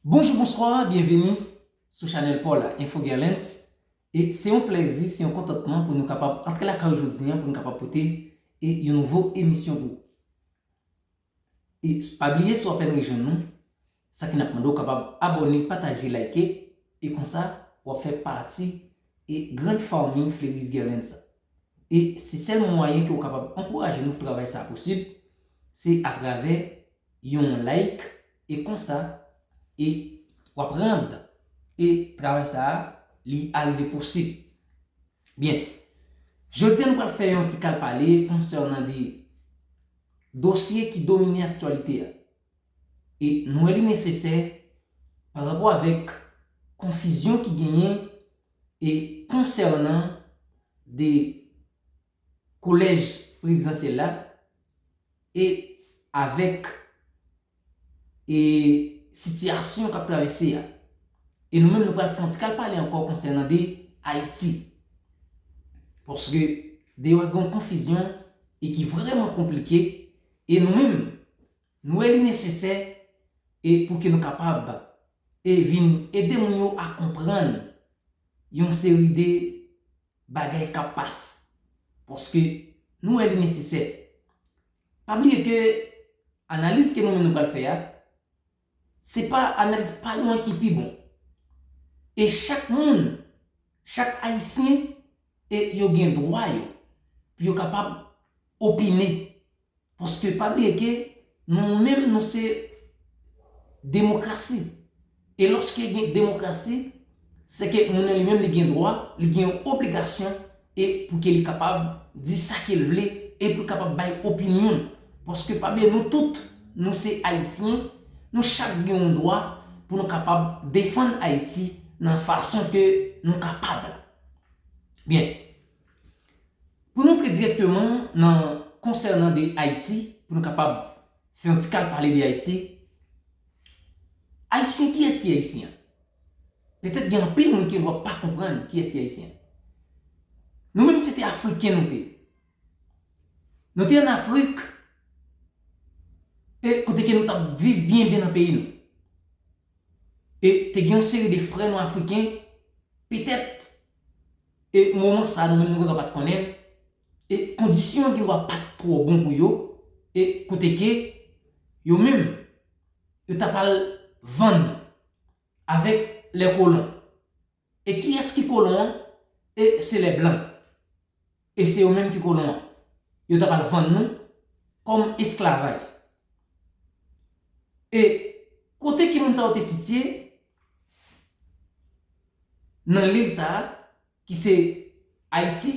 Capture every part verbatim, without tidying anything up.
Bonjou, bonswa, byenveni sou chanèl pa w la, Info Guerlens. E se yon plèzi, se yon kontantman pou nou kapab antre lakay ou jodi a, pou nou kapab pote e yon nouvo emisyon pou ou. E pa bliye, si w apèn rejwenn nou, sa ki n ap mande w kapab abòne, pataje, like, e konsa w ap fè pati e grand family Fleuris Guerlens sa. E se sèl mwayen ke w kapab ankouraje nou pou travay sa posib, se atravè yon like, e konsa e w ap rann e travay sa a li arive posib. Byen, jodi a nou pral fè yon ti kal pale konsènan de dosye ki domine aktyalite a. E nou wè li nesesè pa rapò avèk konfizyon ki genyen e konsènan de kolèj prezidansyèl la e avèk e sitiyasyon k ap travèse a. E nou menm nou pral fè yon ti kal pale ankò konsènan de Ayiti. Paske deyò a gen yon konfizyon e ki vrèman konplike e nou menm nou wè li nesesè e pou ke nou kapab e vin ede moun yo a konprann yon seri de bagay k ap pase. Paske nou wè li nesesè. Pa bliye ke analiz ke nou menm nou pral fè a, se pa analiz pa yo an ki pi bon. E chak moun, chak Ayisyen, e yo gen dwa yo pou yo kapab opine. Paske pa bliye ke nou menm nou se demokrasi. E lòske gen demokrasi, se ke moun nan li menm li gen dwa, li gen yon obligasyon e pou ke li kapab di sa ke l vle e pou l kapab bay opinyon l. Paske pa bliye nou tout, nou se Ayisyen, nou chak gen yon dwa pou nou kapab defann Ayiti nan fason ke nou kapab la. Byen, pou nou antre dirèkteman nan konsènan de Ayiti, pou nou kapab fè yon ti kal pale de Ayiti. Ayisyen, kiyès ki Ayisyen? Petèt gen anpil moun ki dwa pa konprann kiyès ki Ayisyen. Nou menm se te Afriken nou te. Nou te ann Afrik, e kote ke nou t ap viv byen byen nan peyi nou. E te gen yon seri de frè nou Afriken, petèt, e moman sa a nou menm nou gen dwa pa t konnen l, e kondisyon an gen dwa pa t twò bon pou yo, e kote ke yo menm, yo t ap al vann nou avèk lè kolon. E kiyès ki kolon an? E se lè blan. E se yo menm ki kolon an. Yo t ap al vann nou kòm esklavaj. E kote ki moun sa yo te sitye? Nan lil sa a, ki se Ayiti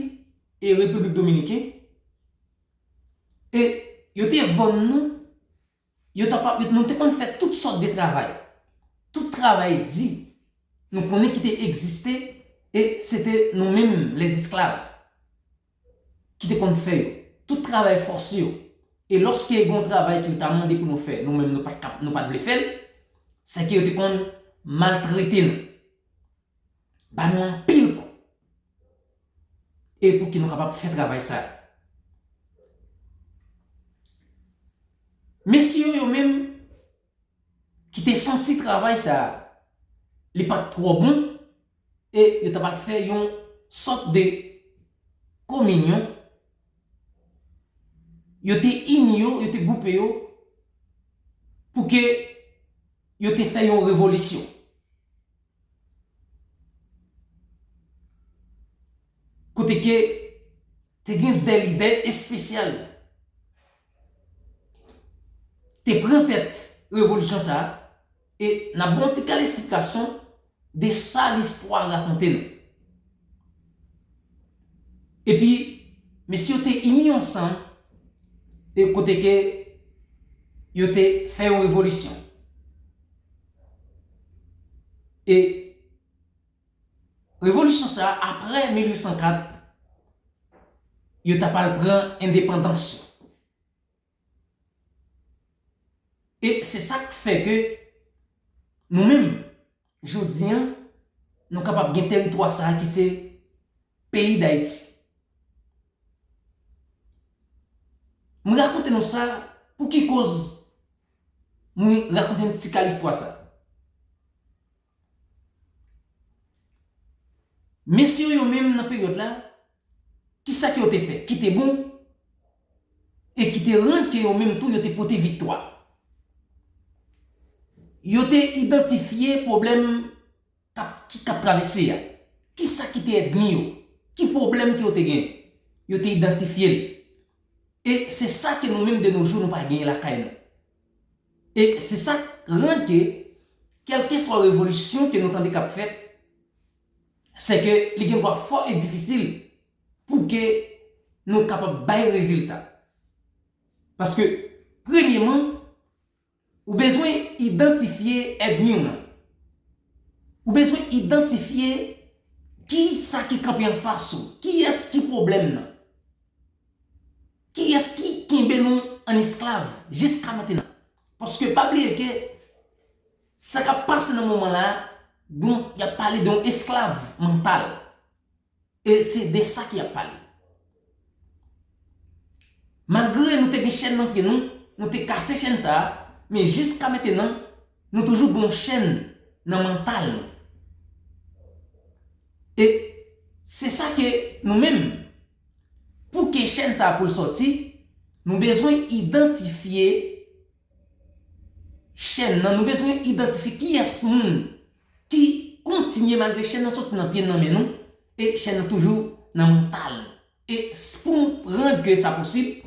e Repiblik Dominiken. E yo te vann nou, yo t ap, nou te konn fè tout sòt de travay. Tout travay di, nou konnen ki te egziste, e se te nou menm, lèzesklav, ki te konn fè yo. Tout travay fòse yo. E lòske gen yon travay ke yo ta mande pou nou fè, nou menm nou pa t kap-, nou pa t vle fè l, se ke yo te konn maltrete nou. Ba nou anpil kou. E pou ke nou kapab fè travay sa a. Mesye yo, yo menm, ki te santi travay sa a, li pa t twò bon, e yo t ap al fè yon sòt de kominyon, yo te ini yo, yo te gwoupe yo, pou ke yo te fè yon revolisyon. Kote ke te gen de lidè espesyal te pran tèt revolisyon sa a, e n ap ba w ti kal esplikasyon de sa listwa rakonte nou. Epi, mesye yo te ini yo ansanm, e kote ke yo te fè yon revolisyon. E revolisyon sa a, apre mil uit san kat, yo t ap al pran endepandans yo. E se sa k fè ke nou menm, jodi a, nou kapab gen teritwa sa a ki se peyi Dayiti. Mwen rakonte nou sa, pou ki koz mwen rakonte nou ti kal istwa sa? Mesye yo menm nan peryòd la, kisa ke yo te fè ki te bon e ki te rann ke yo menm tou yo te pote viktwa? Yo te idantifye pwoblèm k ap, ki, k ap travèse a. Kisa ki te èdmi yo? Ki pwoblèm ke yo te gen? Yo te idantifye l. E se sa ke nou menm de nos jours nou pa genyen lakay nou. E se sa k rann ke, kèlkeswa revolisyon ke nou tande k ap fèt, se ke li gen dwa fò e difisil pou ke nou kapab bay rezilta. Paske, premyeman, ou bezwen idantifye èdmi w nan. Ou bezwen idantifye kisa ki kanpe anfas ou, kiyès ki pwoblèm nan. Kiyès ki kenbe nou an esklav jiska mentenan? Paske pa bliye ke sa k ap pase nan moman la, bon, y ap pale de yon esklav mantal. E se de sa ki ap pale. Malgre nou te gen chèn nan pye nou, nou te kase chèn sa a, men jiska mentenan, nou toujou gen yon chèn nan mantal nou. E se sa ke nou menm, pou ke chèn sa a pou l sòti, nou bezwen idantifye chèn nan, nou bezwen idantifye kiyès moun ki kontinye malgre chèn nan sòti nan pye n, nan men nou, e chèn nan toujou nan mantal nou. E s-, pou nou rann ke sa posib,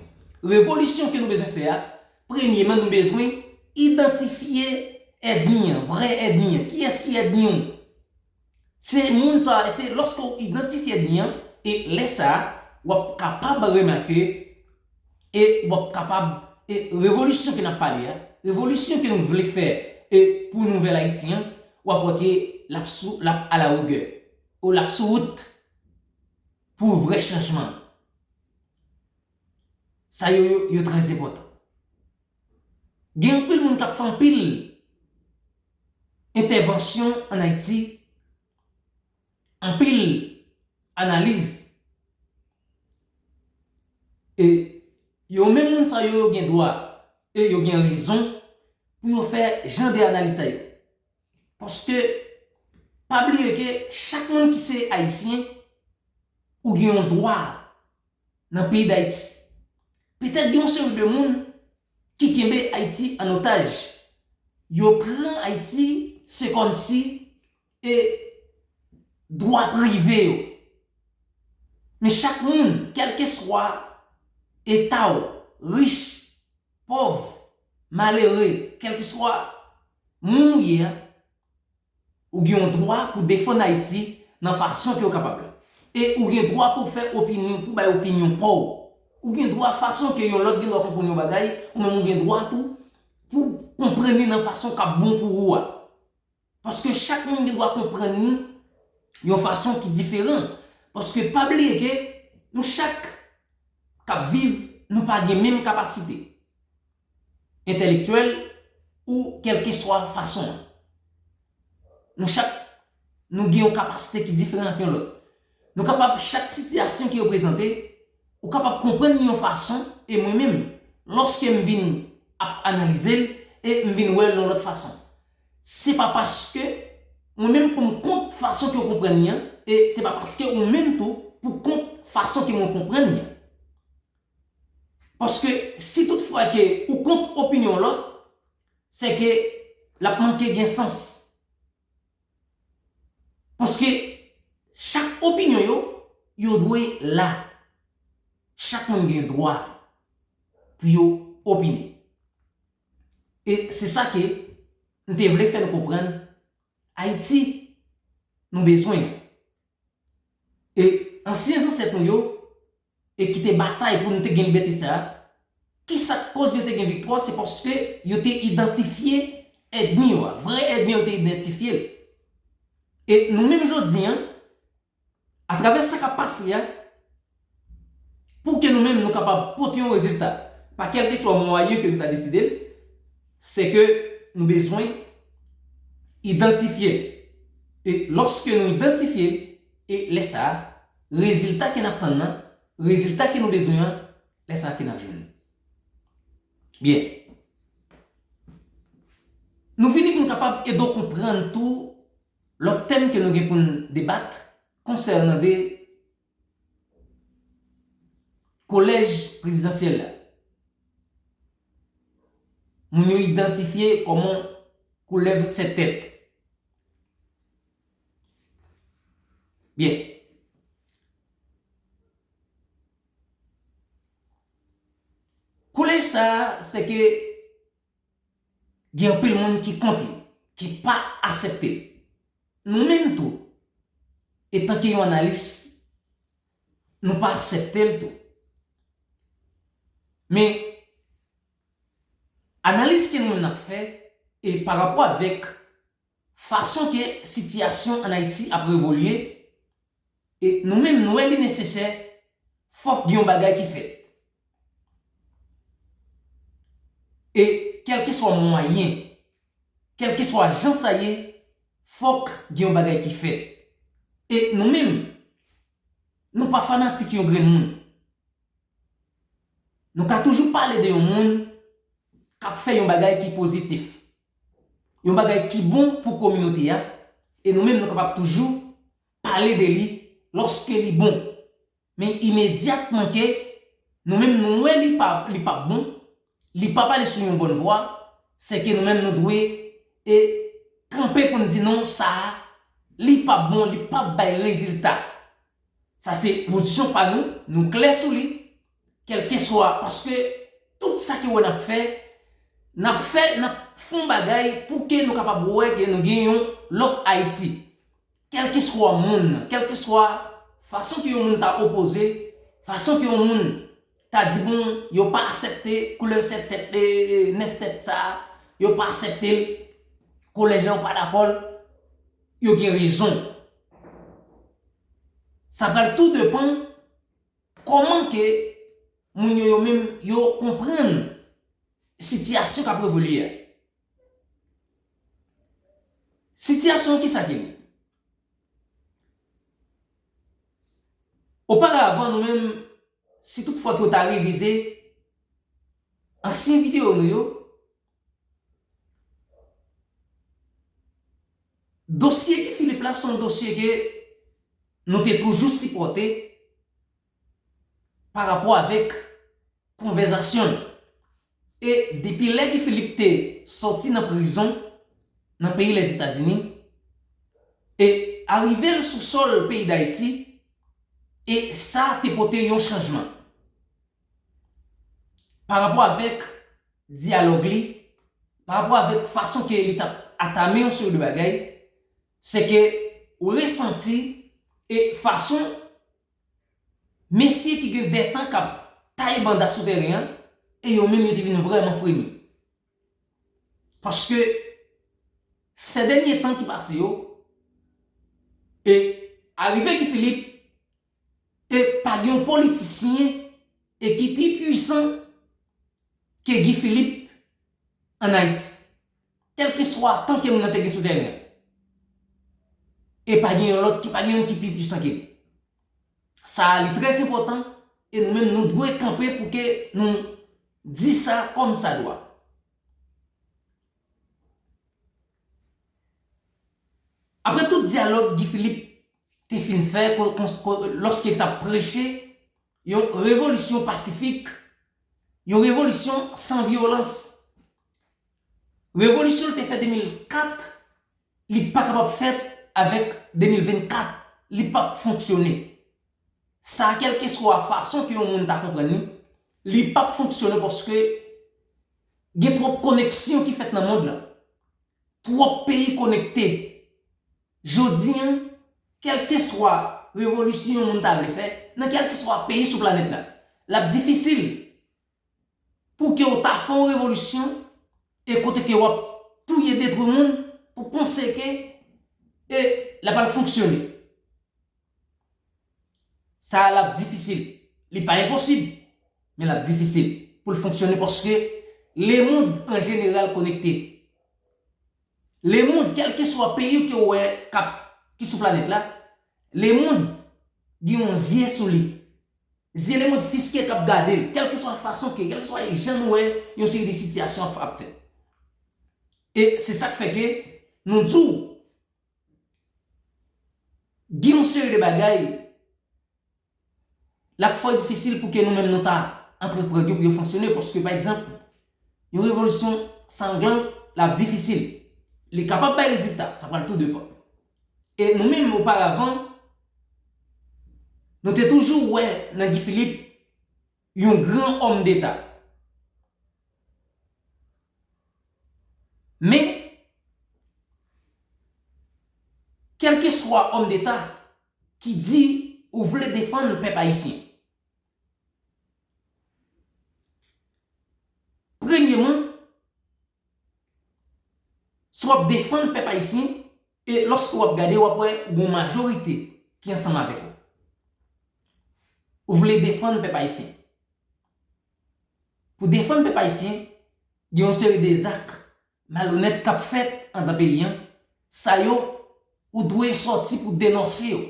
revolisyon ke nou bezwen fè a, premyeman nou bezwen idantifye èdmi an, vrè èdmi an. Kiyès ki èdmi w? Se moun sa, se lòske w idantifye èdmi an, e lè sa a, w ap kapab remake, e w ap kapab, e revolisyon ke n ap pale a, revolisyon ke nou vle fè, e pou nouvèl Ayiti an, w ap wè ke l ap sou, l ap alarigè, ou l ap sou wout pou vrè chanjman. Sa yo, yo, yo trè enpòtan. Gen anpil moun k ap fè anpil entèvansyon ann Ayiti, anpil analiz. E yo menm moun sa yo, yo gen dwa e yo gen rezon pou yo fè jan de analiz sa yo. Paske, pa bliye ke chak moun ki se Ayisyen, ou gen yon dwa nan peyi Dayiti. Petèt gen yon seri de moun ki kenbe Ayiti an otaj. Yo pran Ayiti, se kòmsi e dwa prive yo. Men chak moun, kèlkeswa eta w, rich, pòv, malere, kèlkeswa moun ou ye a, ou gen yon dwa pou defann Ayiti nan fason ke w kapab la. E ou gen dwa pou fè opinyon, pou bay opinyon pa w. Ou gen dwa fason ke yon lòt gen dwa konprann yon bagay, ou menm ou gen dwa tou pou konprann li nan fason k ap bon pou ou a. Paske chak moun gen dwa konprann li yon fason ki diferan. Paske pa bliye ke nou chak k ap viv, nou pa gen menm kapasite entèlektyèl ou kèlkeswa fason an. Nou chak, nou gen yon kapasite ki diferan ak yon lòt. Nou kapab, chak sitiyasyon ki yo prezante, ou kapab konprann li yon fason, e mwen menm, lòske m vin ap analize l, e m vin wè l yon lòt fason. Se pa paske mwen menm pou m kont fason ke w konprann li an, e se pa paske ou menm tou pou kont fason ke mwen konprann li an. Paske si tout fwa ke ou kont opinyon lòt, se ke l ap manke gen sans. Paske chak opinyon yo, yo dwe la. Chak moun gen dwa pou yo opine. E se sa ke m te vle fè nou konprann, Ayiti, nou bezwen. E ansyen zansèt nou yo, e ki te batay pou nou te gen libète sa a, kisa k koz yo te gen viktwa? Se paske yo te idantifye ènmi yo a. Vrè ènmi yo te idantifye l. E nou menm jodi a, atravè sa k ap pase a, pou ke nou menm nou kapab pote yon rezilta, pa kèlkeswa mwayen ke nou ta deside l, se ke nou bezwen idantifye l. E lòske nou idantifye l, e lè sa a, rezilta ke n ap tann nan, rezilta ke nou bezwen an, lè sa a ke n ap jwenn li. Byen. Nou vini pou n kapab ede w konprann tou lòt tèm ke nou gen pou n debat, konsènan de kolèj prezidansyèl la. Moun yo idantifye kòman koulèv sèt tèt. Byen. Kolèj sa a, se ke gen anpil moun ki kont li, ki pa aksepte l. Nou menm tou, etanke yon analis, nou pa aksepte l tou. Men, analiz ke nou menm n ap fè, e pa rapò avèk fason ke sitiyasyon ann Ayiti ap evolye, e nou menm nou wè li nesesè, fòk gen yon bagay ki fèt. E kèlkeswa mwayen, kèlkeswa jan sa ye, fòk gen yon bagay ki fèt. E nou menm, nou pa fanatik yon grenn moun. Nou ka toujou pale de yon moun k ap fè yon bagay ki pozitif, yon bagay ki bon pou kominote a, e nou menm nou kapab toujou pale de li lòske li bon. Men imedyatman ke nou menm nou wè li pa, li p ap bon, li p ap ale sou yon bòn vwa, se ke nou menm nou dwe e kanpe pou n di non, sa a, li p ap bon, li p ap bay rezilta. Sa se pozisyon pa nou, nou klè sou li, kèlkeswa, paske tout sa ke w wè n ap fè, n ap fè, n ap fè yon bagay pou ke nou kapab wè ke nou gen yon lòt Ayiti. Kèlkeswa moun nan, kèlkeswa fason ke yon moun ta opoze, fason ke yon moun ta di, bon, yo pa aksepte koulèv sèt tèt, e, nèf tèt sa a, yo pa aksepte l, kolèj la yo pa dakò l, yo gen rezon. Sa pral tou depann kòman ke moun yo, yo menm, yo konprann sitiyasyon k ap evolye a. Sitiyasyon ki sa ki li? Oparavan, nou menm, si tout fwa ke w ta revize ansyen videyo nou yo, dosye Guy Philippe la se yon dosye ke nou te toujou sipòte pa rapò avèk konvèsasyon l. E depi lè Guy Philippe te sòti nan prizon nan peyi Lèzetazini e arive l sou sòl peyi Dayiti, e sa te pote yon chanjman pa rapò avèk dyalòg li, pa rapò avèk fason ke li t ap atame yon seri de bagay, se ke ou resanti e fason mesye ki gen dètan k ap tay banda sou teren an, e yo menm yo te vin vrèman fremi. Paske sè dènye tan ki pase yo, e arive Guy Philippe, e pa gen yon politisyen e ki pi pwisan ke Guy Philippe ann Ayiti. Kèlkeswa tan ke moun nan te gen sou teren an. E pa gen yon lòt ki, pa gen youn ki pi pwisan ke li. Sa a, li trè enpòtan, e nou menm, nou dwe kanpe pou ke nou di sa kòmsadwa. Apre tout dyalòg Guy Philippe te fin fè, ko-, ko-, ko-, lòske l t ap preche yon revolisyon pasifik, yon revolisyon san vyolans, revolisyon l te fè de mil kat, li pa kapab fèt avèk de mil vennkat, li p ap fonksyone. Sa, kèlkeswa fason ke yon moun ta konprann li, li p ap fonksyone paske gen twòp koneksyon ki fèt nan mond lan. Twòp peyi konekte. Jodi a, kèlkeswa revolisyon yon moun ta vle fè, nan kèlkeswa peyi sou planèt la, l ap difisil pou ke w ta fè yon revolisyon e kote ke w ap touye, detwi moun pou panse ke, e, l ap al fonksyone. Sa a, l ap difisil. Li pa enposib, men l ap difisil pou l fonksyone paske lemonn an jeneral konekte. Lemonn, kèlkeswa peyi ke w wè k ap, ki sou planèt la, lemonn gen yon zye sou li. Zye lemonn fiske k ap gade l, kèlkeswa fason ke, kèlkeswa jan nou wè yon seri de sitiyasyon ap, ap fèt. E se sa k fè ke nou di w, Gen yon seri de bagay l ap fò difisil pou ke nou menm nou ta antreprann yo pou yo fonksyone, paske, pa egzanp, yon revolisyon sanglan, l ap difisil. Li kapab bay rezilta, sa pral tou depann. E nou menm, oparavan, nou te toujou wè nan Guy Philippe yon gran òm deta. Men, kèlkeswa òm deta ki di ou vle defann pèp ayisyen, premyeman, si w ap defann pèp ayisyen, e lòske w ap gade, w ap wè gen yon majorite ki ansanm avèk ou. Ou vle defann pèp ayisyen. Pou defann pèp ayisyen, gen yon seri de zak malonèt k ap fèt anndan peyi a. Sa yo, ou dwe sòti pou denonse yo.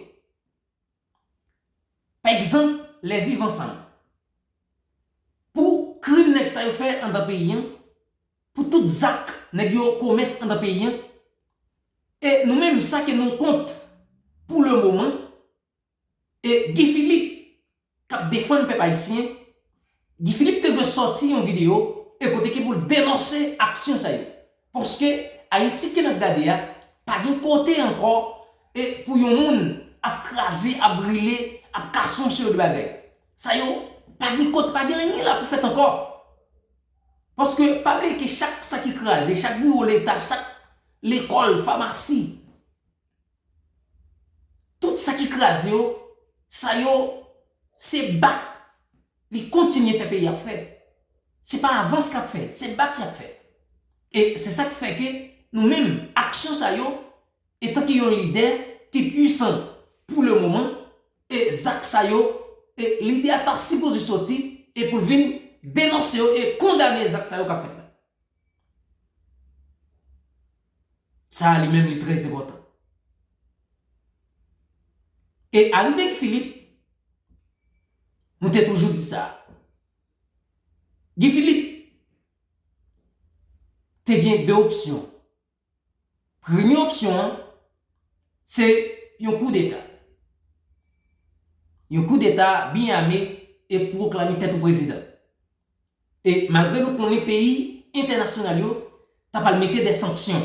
Pa egzanp, lè Viv Ansanm. Pou krim nèg sa yo fè anndan peyi a, pou tout zak nèg yo komèt anndan peyi a, e nou menm, sa ke nou kont pou le moman, e Guy Philippe k ap defann pèp ayisyen, Guy Philippe te dwe sòti yon videyo e kote ke pou l denonse aksyon sa yo. Paske Ayiti ke n ap gade a, pa gen kote ankò e pou yon moun ap kraze, ap brile, ap kase yon seri de bagay. Sa yo, pa gen kote, pa gen anyen la pou fèt ankò. Paske pa bliye ke chak sa ki kraze, chak biwo leta, chak lekòl, famasi, tout sa ki kraze yo, sa yo, se bak li kontinye fè peyi ap fè. Se pa avans k ap fè, se bak y ap fè. E se sa k fè ke nou menm, aksyon sa yo, etanke yon lidè ki pwisan pou le moman, e zak sa yo, e lidè a ta sipoze sòti e pou l vin denonse yo e kondane zak sa yo k ap fèt la. Sa a li menm li trè enpòtan. E arive Guy Philippe, nou te toujou di sa. Guy Philippe te gen de opsyon. Premye opsyon an, se yon koudeta. Yon koudeta byen ame e pwoklame tèt ou prezidan. E malgre nou konnen peyi entènasyonal yo ta pral mete de sanksyon.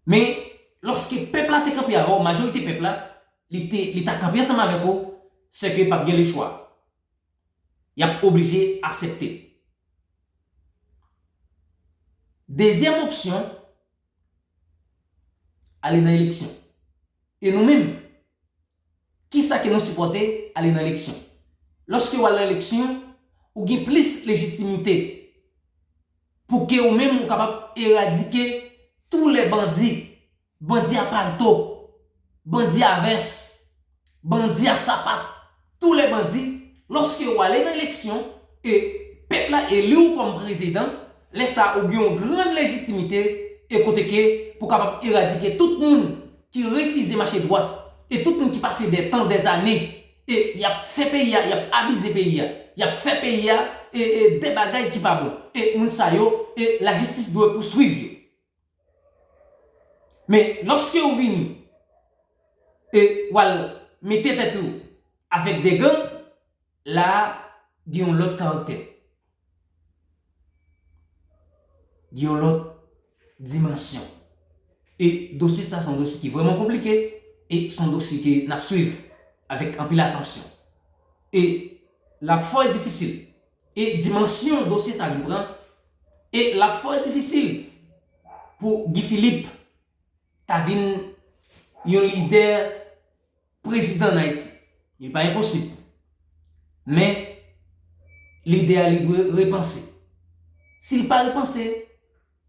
Men, lòske pèp la te kanpe avè w, majorite pèp la, li te, li ta kanpe ansanm avèk ou, sèke p ap gen lechwa. Y ap oblije aksepte. Dezyèm opsyon, ale nan eleksyon. E nou menm, kisa ke nou sipòte? Ale nan eleksyon. Lòske w al nan eleksyon, ou gen plis lejitimite pou ke ou menm ou kapab eradike tou lè bandi, bandi a palto, bandi a vès, bandi a sapat, tou lè bandi, lòske w ale nan eleksyon e pèp la eli w kòm prezidan, lè sa a ou gen yon gran lejitimite e kote ke pou kapab eradike tout moun ki refize mache dwat, e tout moun ki pase de tan, de zane, e y ap fè peyi a, y ap abize peyi a, y ap fè peyi a, e, e de bagay ki pa bon. E moun sa yo, e lajistis dwe pouswiv yo. Men, lòske ou vini, e w al mete tèt ou avèk de gang, la a, gen yon lòt karaktè. Gen yon lòt dimansyon. E dosye sa, se yon dosye ki vrèman konplike, e se yon dosye ke n ap swiv avèk anpil atansyon. E l ap fò difisil. E dimansyon dosye sa vin pran, e l ap fò difisil pou Guy Philippe ta vin yon lidè prezidan ann Ayiti. Li pa enposib. Men, lidè a, li dwe repanse. Si l pa repanse,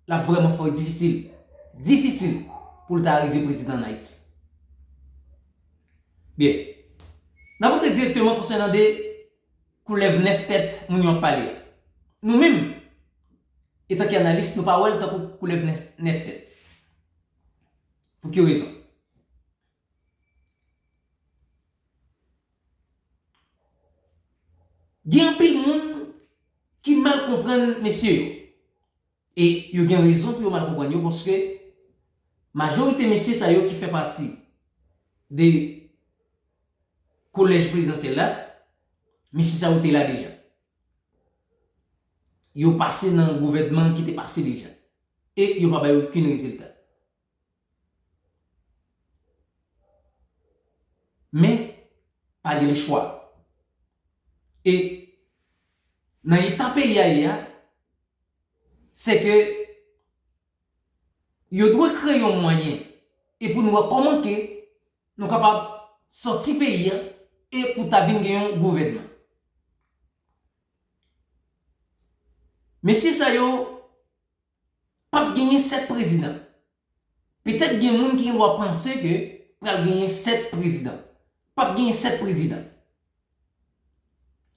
l ap vrèman fò difisil, difisil pou l ta rive prezidan ann Ayiti. Byen. N ap antre dirèkteman konsènan de koulèv nèf tèt moun yo ap pale a. Nou menm, etanke analis, nou pa wè l tankou koulèv nèf, nèf tèt. Pou ki rezon? Gen anpil moun ki mal konprann mesye yo. E yo gen rezon pou yo mal konprann yo, paske majorite mesye sa yo ki fè pati de kolèj prezidansyèl la, mesye sa yo te la deja. Yo pase nan gouvènman ki te pase deja. E yo pa bay okenn rezilta. Men, pa gen lechwa. E nan eta peyi a ye a, se ke yo dwe kreye yon mwayen e pou nou wè kòman ke nou kapab sòti peyi a e pou ta vin gen yon gouvènman. Mesye sa yo p ap genyen sèt prezidan. Petèt gen moun ki gen dwa panse ke pral genyen sèt prezidan. P ap genyen sèt prezidan.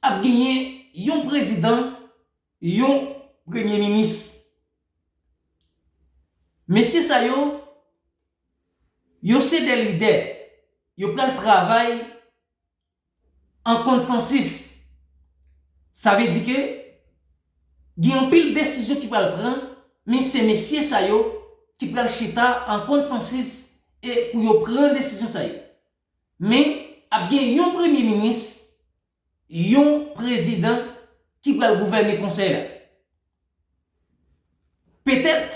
Ap genyen yon prezidan, yon premye minis. Mesye sa yo, yo se de lidè. Yo pral travay an konsansis. Sa vle di ke gen anpil desizyon ki pral pran, men se mesye sa yo ki pral chita an konsansis e pou yo pran desizyon sa yo. Men, ap gen yon premye minis, yon prezidan ki pral gouvène konsèy la. Petèt,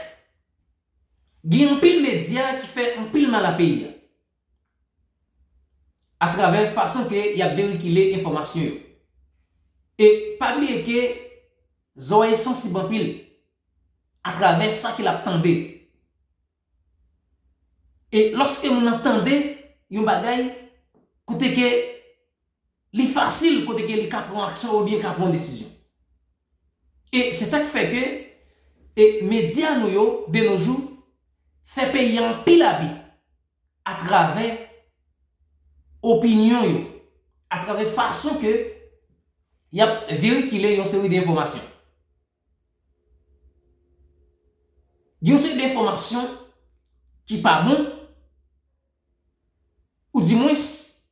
gen anpil medya ki fè anpil mal a peyi a atravè fason ke y ap veikile enfòmasyon yo. E pa bliye ke zòrèy sansib anpil atravè sa ke l ap tande. E lòske moun nan tande yon bagay, kote ke li fasil, kote ke li ka pran aksyon oubyen li ka pran desizyon. E se sa k fè ke e medya nou yo, de nos jours, fè peyi a anpil abi atravè opinyon yo, atravè fason ke y ap veikile yon seri de enfòmasyon. Gen yon seri de enfòmasyon ki pa bon, oudimwens,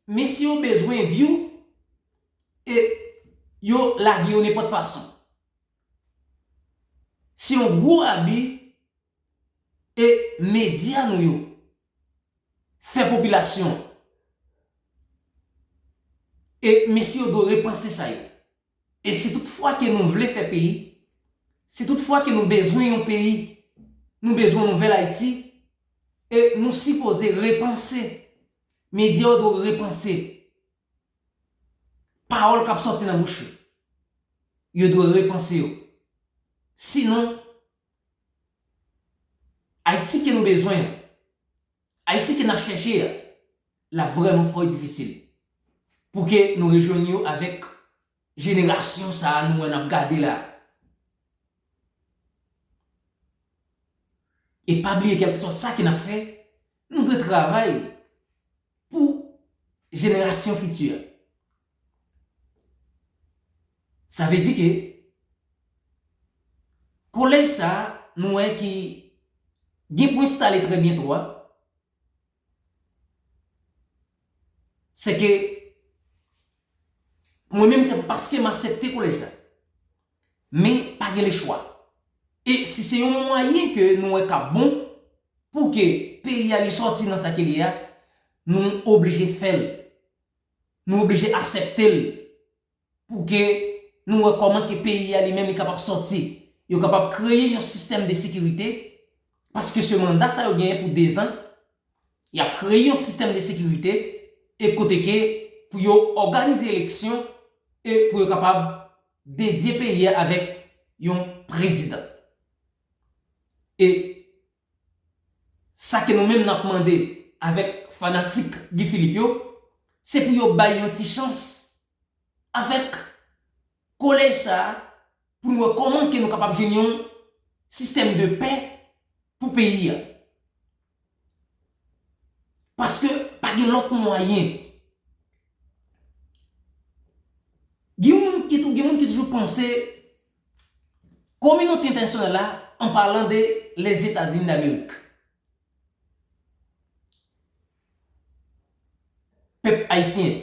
mesye yo bezwen view e yo lage yo nenpòt fason. Se yon gwo abi e medya nou yo fè popilasyon an. E mesye yo dwe repanse sa yo. E si tout fwa ke nou vle fè peyi, si tout fwa ke nou bezwen yon peyi, nou bezwen yon nouvèl Ayiti, e nou sipoze repanse, medya yo dwe repanse pawòl k ap sòti nan bouch yo. Yo dwe repanse yo. Sinon, Ayiti ke nou bezwen an, Ayiti ke n ap chèche a, l ap vrèman fò difisil pou ke nou rejwenn yo avèk jenerasyon sa a nou wè n ap gade la. E pa bliye, kèlkeswa sa ke n ap fè, nou dwe travay pou jenerasyon fiti a. Sa vle di ke kolèj sa a, nou wè ki gen pou enstale trè byento a, se ke mwen menm se paske m aksepte kolèj la. Men pa gen lechwa. E si se yon mwayen ke nou wè k ap bon pou ke peyi a li sòti nan sa ke li ye a, nou oblije fè l. Nou oblije aksepte l pou ke nou wè kòman ke peyi a li menm li kapab sòti. Yo kapab kreye yon sistèm de sekirite, paske se manda sa yo genyen pou dezan, y ap kreye yon sistèm de sekirite e kote ke pou yo òganize eleksyon e pou yo kapab dedye peyi a avèk yon prezidan. E sa ke nou menm n ap mande avèk fanatik Guy Philippe yo, se pou yo bay yon ti chans avèk kolèj sa a pou nou wè kòman ke nou kapab jwenn yon sistèm de pè pou peyi a. Paske pa gen lòt mwayen. Gen moun ki tou, gen moun ki toujou panse kominote entènasyonal la, an palan de Lèzetazini Damerik, pèp ayisyen,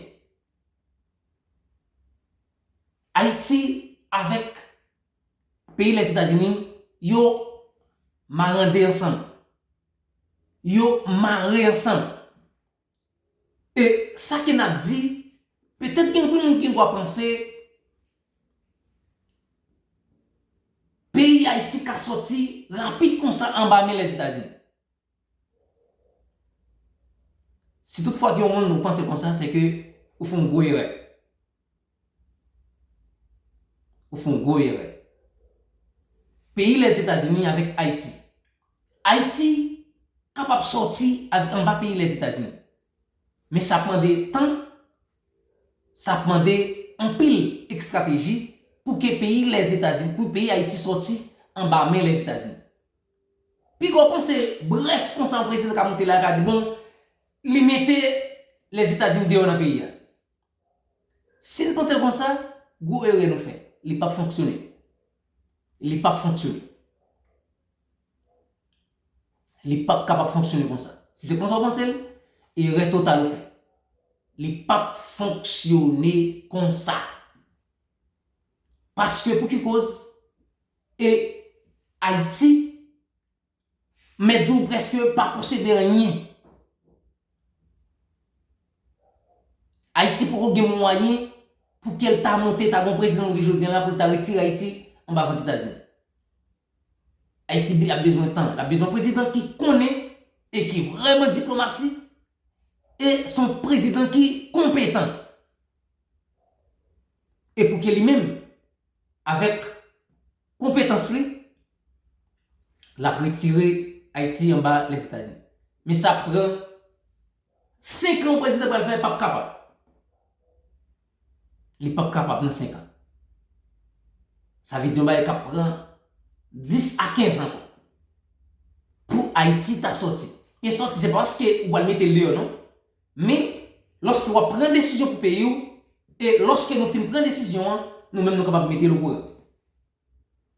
Ayiti avèk peyi Lèzetazini, yo marande ansanm. Yo mare ansanm. E sa ke n ap di, petèt gen moun ki gen dwa panse peyi Ayiti ka sòti rapid konsa anba men Lèzetazini. Si toutfwa gen yon moun ou panse konsa, se ke ou fè yon gwo erè. Ou fè yon gwo erè. Peyi Lèzetazini avèk Ayiti. Ayiti kapab sòti anba peyi Lèzetazini. Men sa ap mande tan, sa ap mande anpil estrateji pou ke peyi Lèzetazini, pou peyi Ayiti sòti anba men Lèzetazini. Piga w panse brèf konsa yon prezidan ka monte la, ka di bon, li mete Lèzetazini deyò nan peyi a. Si n panse l konsa, gwo erè nou fè. Li p ap fonksyone. Li p ap fonksyone. Li p ap kapab fonksyone konsa. Si se konsa w panse l, erè total ou fè. Li p ap fonksyone konsa. Paske pou ki koz? E Ayiti, mèt di w prèske pa posede anyen. Ayiti poko gen mwayen pou ke l ta monte, ta gen yon prezidan nou di jodi a la pou l ta retire Ayiti anba vant Etazini. Ayiti ap bezwen tan. L ap bezwen prezidan ki konnen e ki vrèman diplomasi. E se yon prezidan ki konpetan. E pou ke li menm, avèk konpetans li, l ap retire Ayiti anba Lèzetazini. Men sa ap pran senk an, yon prezidan pral fè, p ap kapab. Li p ap kapab nan senk an. Sa vle di yon bagay k ap pran dis a kenz an ankò pou Ayiti ta sòti. E sòti, se pa paske ou pral mete l deyò, non. Men, lòske w ap pran desizyon pou peyi w, e lòske nou fin pran desizyon an, nou menm nou kapab mete l okouran.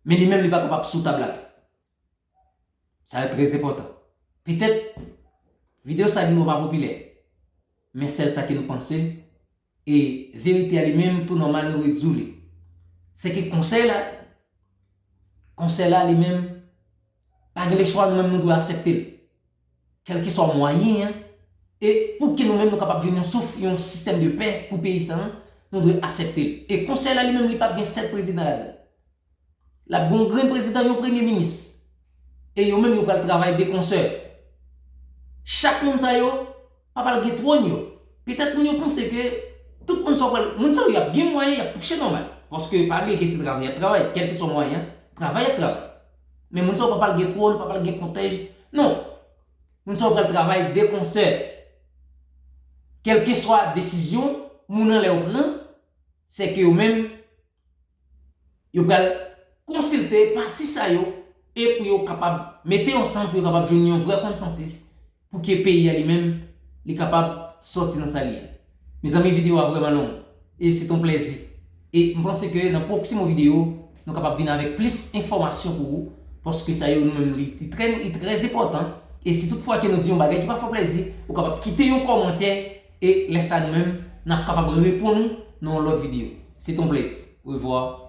Men li menm li pa kapab sou tab la tou. Sa yo trè enpòtan. Petèt, videyo sa gen dwa pa popilè, men sèl sa ke nou panse, e verite a li menm, tou nòmal, nou dwe di w li. Se ke konsèy la, konsèy la li menm, pa gen lechwa, nou menm nou dwe aksepte l. Kèlkeswa mwayen an, e pou ke nou menm nou kapab jwenn yon souf, yon sistèm de pè pou peyi sa a, nou dwe aksepte l. E konsèy la li menm, li p ap gen sèt prezidan ladan l. L ap gen yon grenn prezidan, yon premye minis. E yo menm yo pral travay de konsè. Chak moun sa yo pa pral gen twòn yo. Petèt moun yo panse ke tout moun sa yo pral, moun sa yo y ap gen mwayen, y ap touche nòmal. Paske pa bliye ke se travay y ap travay, kèlkeswa mwayen an, travay y ap travay. Men moun sa yo pa pral gen twòn, pa pral gen kòtèj. Non. Moun sa yo pral travay de konsè. Kèlkeswa desizyon moun anlè yo pran, se ke yo menm yo pral konsilte pati sa yo e pou yo kapab mete yo ansanm, pou yo kapab jwenn yon vrè konsansis pou ke peyi a li menm, li kapab sòti nan sa li ye a. Mezanmi, videyo a vrèman long e se t on plèzi. E m panse ke nan pwoksimo videyo, nou kapab vin avèk plis enfòmasyon pou ou, paske sa yo nou menm li, li trè, li trè enpòtan. E si toutfwa ke nou di yon bagay ki pa fè w plèzi, ou kapab kite yon kòmantè e lè sa nou menm, n ap kapab reponn ou nan yon lòt videyo. Se t on plèzi. Orevwa.